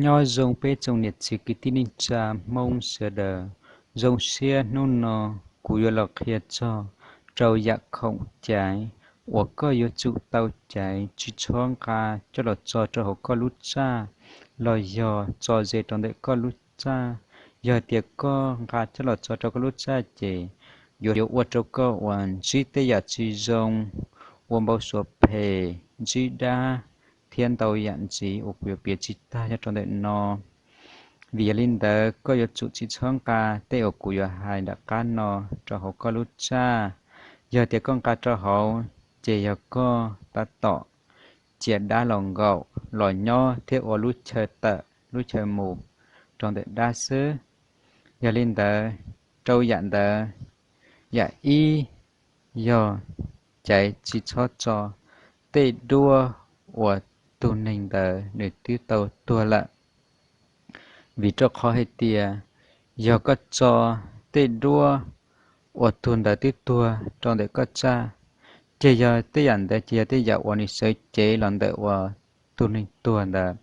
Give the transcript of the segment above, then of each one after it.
Nyob zoo peb tsoom niam txiv kwv tij neej tsa Hmoob sawv daws, zoo siab hnub no kuv yuav los qhia txog rau yam khoom caiv uas koj yuav tsum tau caiv tsis txhob nqa coj los tso rau hauv koj lub txaj los yog tso ze rau ntawm koj lub txaj. Yog tias koj nqa coj los tso rau koj lub txaj ces yuav ua rau koj uas ntsib tej yam tsis zoo, ua npau suav phem, ntsib dab thiab ntau yam ntxiv uas kuv yuav piav tsis tag nyob rau ntawm no. Vim yog li ntawd koj yuav tsum tsis txhob nqa tej uas kuv yuav hais nram qab no rau hauv koj lub txaj. Yog tias koj nqa rau hauv ces yog koj tab tom cia dab los nkaum los nyob thiab ua lub chaw tawm lub chaw mus rau ntawm dab xwb. Yog li ntawd, rau yam ntawd, yam ib yog caiv tsis txhob tso tej duab uas tus neeg ntawd nws twb tau tuag lawm. Vim rau qhov hais tias yog koj tso tej duab uas tus ntawd twb tuag rau ntawm koj txaj, ces yog tej yam ntawd ces yog tej yam uas nws sawv cev los ntawm uas tus neeg tuag ntawd.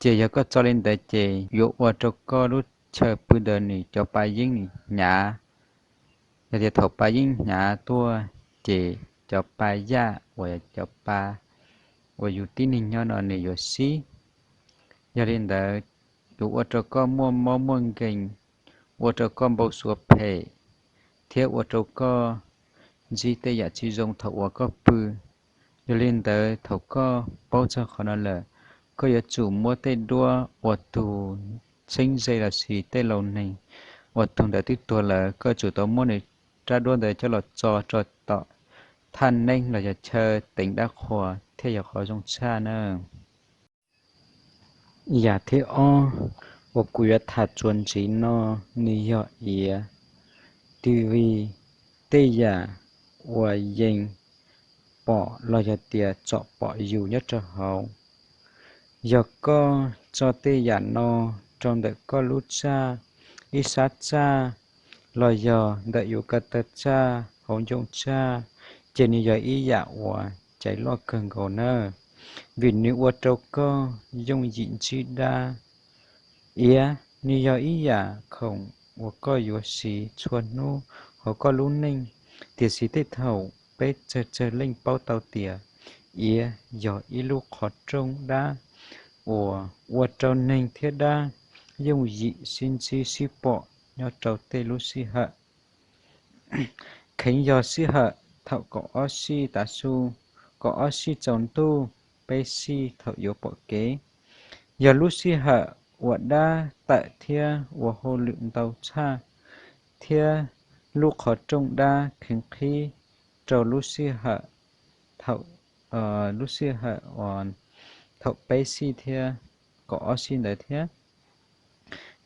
Ces yog koj tso li ntawd ces yuav ua rau koj lub chaw pw ntawd nws cov pa yeeb nws hnyav. Yog tias thaum pa yeeb hnyav tuaj ces cov pa yaj uas cov pa uas yus tib neeg nyob no nws yuav sib. Yog li ntawd, yuav ua rau koj muaj mob muaj nkeeg, ua rau koj npau suav phem, thiab ua rau koj ntsib tej yam tsis zoo thaum uas koj pw. Yog li ntawd thaum koj paub txog qhov no lawm, koj yuav tsum muab tej duab uas tus txheeb ze los sis tej laus neeg uas tus ntawd twb tuag lawm, koj tsum tau muab nws rab duab ntawd coj los tso rau tom thaj neeb los yog chaw teev dab qhuas thiaj yog qhov zoo tshaj na. Yam thib ob uas kuv yuav tham txuas ntxiv no nws yog iav, twb vim tej yam uas yeej pom los yog tias txom pom yus nyob rau hauv. Yog koj tso tej yam no rau ntawm koj lub txaj, ib sab txaj, los yog ntawm yus ko taw txaj, hauv ncoo txaj, ces nws yog ib yam uas caiv loj kawg nkaus na, vim nws ua rau koj yooj yim ntsib dab. Iav nws yog ib yam khoom uas koj yuav siv txhua hnub hauv koj lub neej, tiam sis tej thaum peb tsawg tsawg leej paub tau tias iav yog ib lub qhov rooj dab uas ua rau neeg thiab dab yooj yim sib ntsib sib pom nyob rau tej lub sij hawm. Kheev yog sij hawm thaum kaum ob sij tav su, kaum ob sij tsaus ntuj, peb sij thaum yuav pom kev. Yog lub sij hawm uas dab tawm thiab ua hauj lwm ntau tshaj, thiab lub qhov rooj dab kheev qhib rau lub sij hawm thaum, lub sij hawm uas thaum peb sij thiab kaum ob sij ntawd thiab.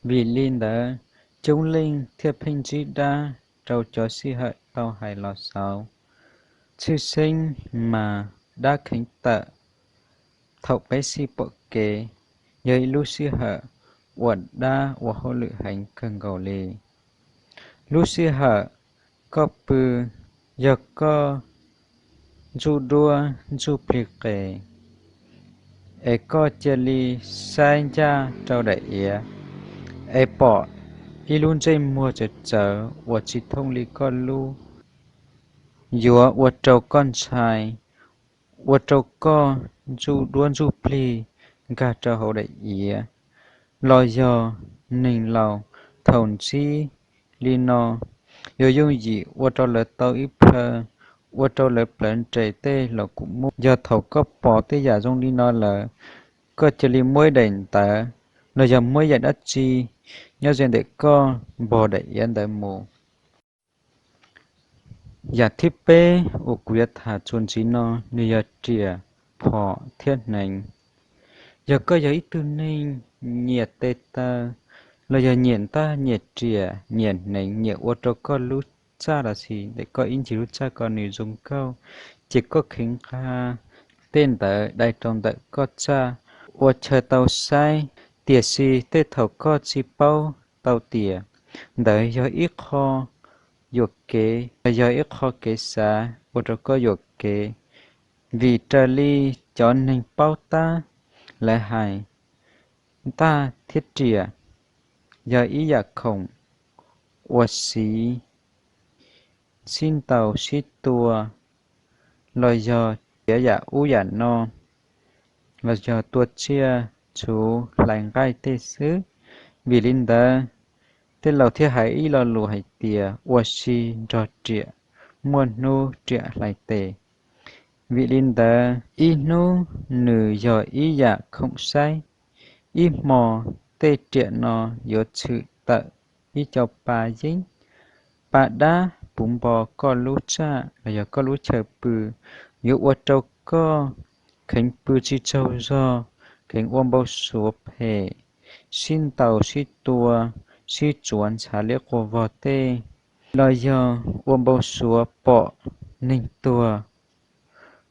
Vim li ntawd, coob leej thiaj pheej ntsib dab rau cov sij hawm tau hais los xaus. Tshwj xeeb mas dab kheev tawm thaum peb sij pom kev yog ib lub sij hawm uas dab ua hauj lwm heev kawg nkaus li. Lub sij hawm koj pw, yog koj ntsuj duab ntsuj plig qes, es koj cia li saib ncaj rau daim iav, es pom ib lub ntsej muag txawv txawv uas tsis thooj li koj lub, yuav ua rau koj ntshai, ua rau koj ntsuj duab ntsuj plig nkag rau hauv daim iav. Los yog neeg laus thaum ntsib li no yuav yooj yim ua rau lawv tau ib plhaw, ua rau lawv plawv nres tej los kuj muaj. Yog thaum koj pom tej yam zoo li no lawm, koj cia li muab ib daim ntawv los yog muab ib yam dab tsi nyob ze ntawm koj npog daim iav ntawd mus. Yam thib peb uas kuv yuav tham txuas ntxiv no nws yog riam, phom thiab hneev. Yog koj yog ib tug neeg nyiam tes taw los yog nyiam ntaj nyiam riam nyiam hneev, nyiam ua rau koj lub txaj los sis ntawm koj ib ncig lub txaj ko nws zoo nkauj, ces koj kheev nqa tej ntawd dai rau ntawm koj txaj ua chaw tau saib. Tiam sis tej thaum koj tsis paub tau tias ntawd yog ib qho yuam kev, yog ib qho kev xav ua rau koj yuam kev. Vim raws li cov neeg paub tab lawv hais, Ntaj thiab riam yog ib yam khoom uas siv sib ntaus sib tua, los yog txiav yam ub yam no, los yog tua tsiaj txhuv hlais nqaij tej xwb. Vim li ntawd, tej laus thiaj hais ib lo lus hais tias ua si nrog riam, muaj hnub riam hlais tes. Vim li ntawd, ib hnub nws yog ib yam khoom saib. Ib hmo tej riam no yuav tshwm tawm ib co pa yeeb, pa dab puv npo koj lub txaj los yog koj lub chaw pw, yuav ua rau koj kheev pw tsis tsaug zog, kheev ua npau suav phem, sib ntaus sib tua, sib tsuav ntshav liab quas vog tej, los yog ua npau suav pom neeg tuag.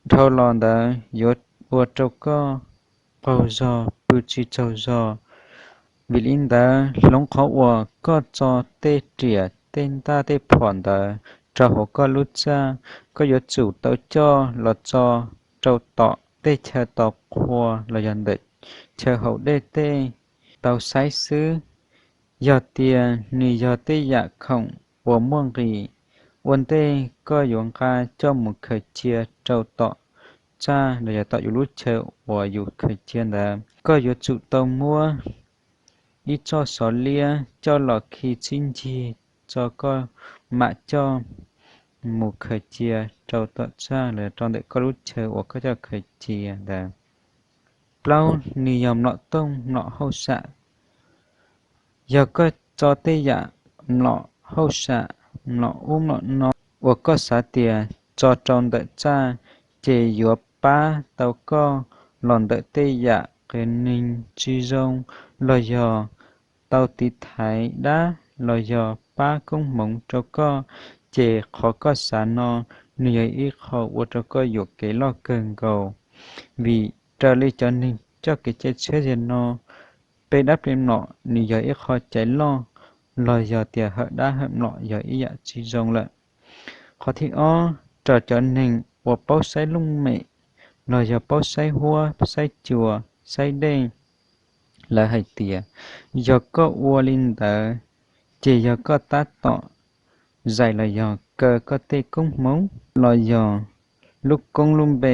Dhau los ntawd yuav ua rau koj qaug zog pw tsis tsaug zog. Vim li ntawd, hloov qhov uas koj tso tej riam tej ntaj tej phom ntawd rau hauv koj lub txaj, koj yuav tsum tau coj los tso rau tom tej chaw tos qhua los yog ntawm chaw haus dej tej tau saib xwb. Yog tias nws yog tej yam khoom uas muaj nqis, ua ntej koj yuav nqa coj mus khaws cia rau tom txaj los yog tom yus lub chaw uas yus khaws cia ntawd, koj yuav tsum tau muab ib txoj xov liab coj los khi txib ncig tso koj mam coj mus khaws cia rau tom txaj los yog rau ntawm koj lub chaw uas koj coj khaws cia ntawd. Plaub, nws yog mlom tooj mlom hauj sam. Yog koj tso tej yam mlom hauj sam, mlom ub mlom no uas koj xav tias tso rau ntawm txaj, ces yuav pab tau koj los ntawm tej yam qias neeg tsis zoo, los yog tau tiv thaiv dab, los yog pab koob hmoov rau koj, ces qhov koj xav no nws yog ib qho ua rau koj yuam kev loj kawg nkaus. Vim raws li cov neeg coj kev cai tshiab yam no, peb dab peb mlom nws yog ib qho cai loj, los yog tias hawm dab hawm mlom yog ib yam tsis zoo lawm. Qhov thib ob, rau cov neeg uas paub saib looj mem, los yog paub saib huab saib cua, saib dej, lawv hais tias yog koj ua li ntawd, ces yog koj tab tom zais los yog kaw koj tej koob hmoov los yog lub koob lub npe,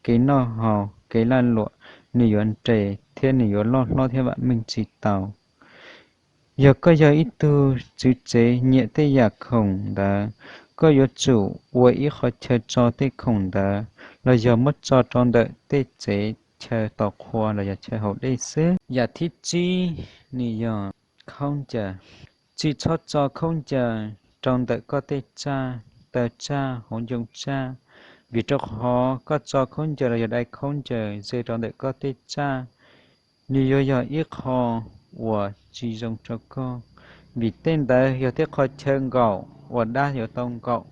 kev noj haus kev laj luam, nws yuav nres thiab nws yuav loj hlob thiab vam meej tsis tau. Yog koj yog ib tug tswv tsev nyiam tej yam khoom ntawd, koj yuav tsum ua ib qho chaw tso tej khoom ntawd, los yog muab tso rau ntawm tej tsev chaw tos qhua los yog chaw haus dej xwb. Yam thib tsib, nws yog khaub ncaws. Tsis txhob tso khaub ncaws rau ntawm koj tej txaj, taw txaj, hauv ncoo txaj, vim rau qhov koj tso khaub ncaws los yog dai khaub ncaws ze rau ntawm koj tej txaj, nws yuav yog ib qho uas tsis zoo rau koj, vim tej ntawd yog tej qho chaw nkaum uas dab yuav tau nkaum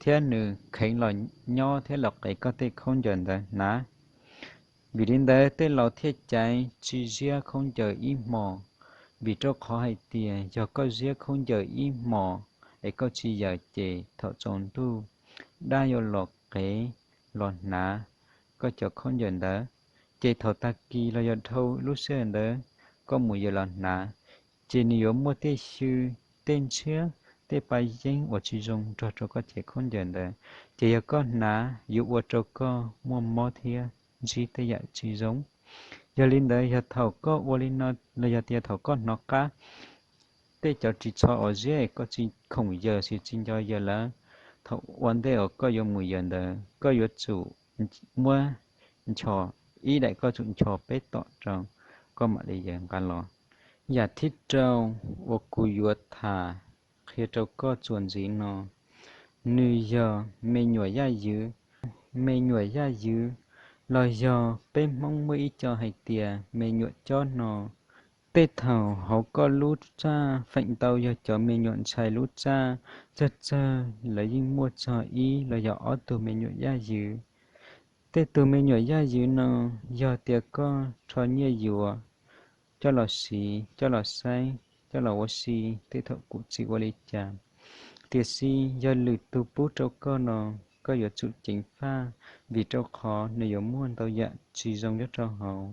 thiab nws kheev los nyob thiab los qev koj tej khaub ncaws ntawd hnav. Vim li ntawd tej laus thiaj caiv tsis ziab khaub ncaws ib hmos, vim rau qhov hais tias yog koj ziab khaub ncaws ib hmos es koj tsis yawm ces thaum tsaus ntuj dab yuav los qev los hnav koj cov khaub ncaws ntawd, ces thaum tag kis los yog dhau lub sij hawm ntawd koj mus yawm los hnav, ces nws yuav muaj tej xyw, tej ntshiab, tej pa yeeb uas tsis zoo nrog rau koj cev khaub ncaws ntawd, ces yog koj hnav yuav ua rau koj muaj mob thiab ntsib tej yam tsis zoo. Yog li ntawd yog thaum koj ua li no los yog tias thaum koj hnov qab tej cov ris tsho uas ziab es koj tsis khoom yawm, tsis nco yawm lawm, thaum ua ntej uas koj yuav mus yawm ntawd koj yuav tsum muab nchos, ib daim koj tsum nchos peb tom rau koj mam li yawm nqa los. Yam thib rau uas kuv yuav tham qhia rau koj txuas ntxiv no, nws yog me nyuam yaj ywv. Me nyuam yaj ywv los yog peb Hmoob muaj ib co hais tias me nyuam cob no, tej thaum hauv koj lub txaj feem ntau yog cov me nyuam ntxhais lub txaj, txawg txawg lawv yeej muaj txog ib los yog ob tug me nyuam yaj ywv. Tej tug me nyuam yaj ywv no yog tias koj rho nyiaj yuav coj los siv, coj los saib, coj los ua si tej thaum kuv tsis ua li cas. Tiam sis yog lwm tus pub rau koj no, koj yuav tsum ceev faj, vim rau qhov nws yuav muaj ntau yam tsis zoo nyob rau hauv.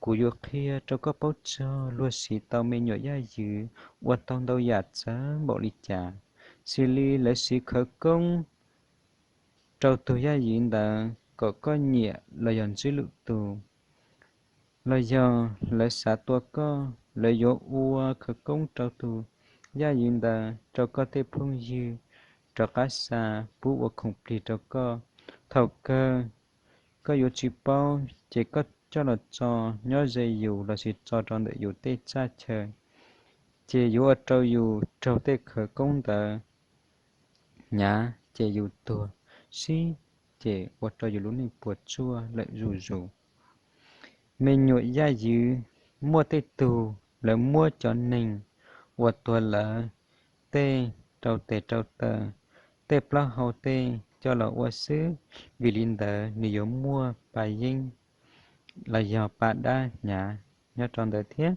Kuv yuav qhia rau koj paub txog luag siv tau me nyuam yaj ywm ua tau ntau yam txawv npaum li cas, xws li lawv siv khawv koob rau tus yaj ywm ntawd kom koj nyiam los yog ntsib lwm tus, los yog lawv xav tua koj, lawv yuav ua khawv koob rau tus yaj ywm ntawd rau koj tej phooj ywg rov qab xa pub ua khoom plig rau koj. Thaum kawg koj yuav tsis paub ces koj coj los tso nyob ze yus lossis tso rau ntawm yus tej txaj chaw, ces yuav ua rau yus raug tej khawv koob ntawd hnyav ces yus tuag sib, ces ua rau yus lub neej puas tsuaj lawm zuj zus. Me nyuam yaj ywm, muaj tej tug lawv muab cov neeg uas tuag lawm tej rau tes rau taw, tej plaub hau tej coj los ua xwb, vim li ntawd nws yuav muaj pa yeeb los yog pa dab hnyav nyob rau ntawd thiab.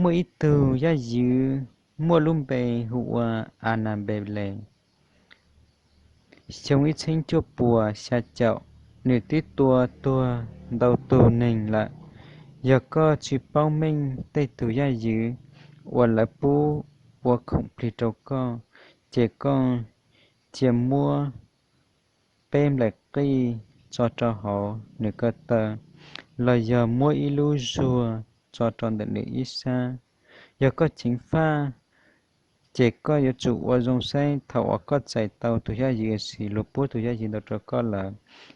Muaj ib tug yaj ywm muaj lub npe hu ua Anabele. Xyoo ib txheeb cuaj puas xya caum, nws twb tua tuag ntau tug neeg lawm. Yog koj tsis paub meej tej tug yaj ywm uas lawv pub ua khoom plig rau koj, ces koj cia muab peb nplaim qij tso rau hauv nws ko taw, los yog muab ib lub zuag tso rau ntawm nws ib sab. Yog koj ceev faj, ces koj yuav tsum ua zoo saib thaum uas koj txais tau tus yaj ywm lossis luag pub tus yaj ywm ntawd rau koj lawm,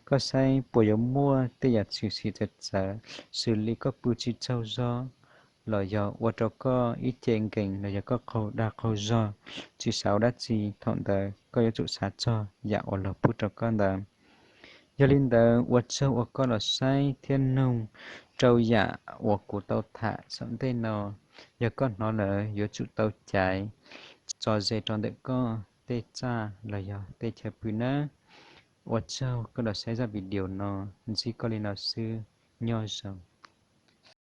koj saib puas yuav muaj tej yam tshwm sim txawv txawv, xws li koj pw tsis tsaug zog, los yog ua rau koj ib ce nkees, los yog koj qaug dag qaug zog, tsis xav ua dab tsi. Thaum ntawd koj yuav tsum xav txog yam uas luag pub rau koj ntawd. Yog li ntawd ua tsaug uas koj los saib thiab noog rau yam uas kuv tau tham saum ntej no. Yog koj hnov lawm yuav tsum tau caiv tso ze rau ntawm koj tej txaj los yog tej chaw pw nawb. Ua tsaug koj los saib zaj video no, ntsib koj li no xwb, nyob zoo.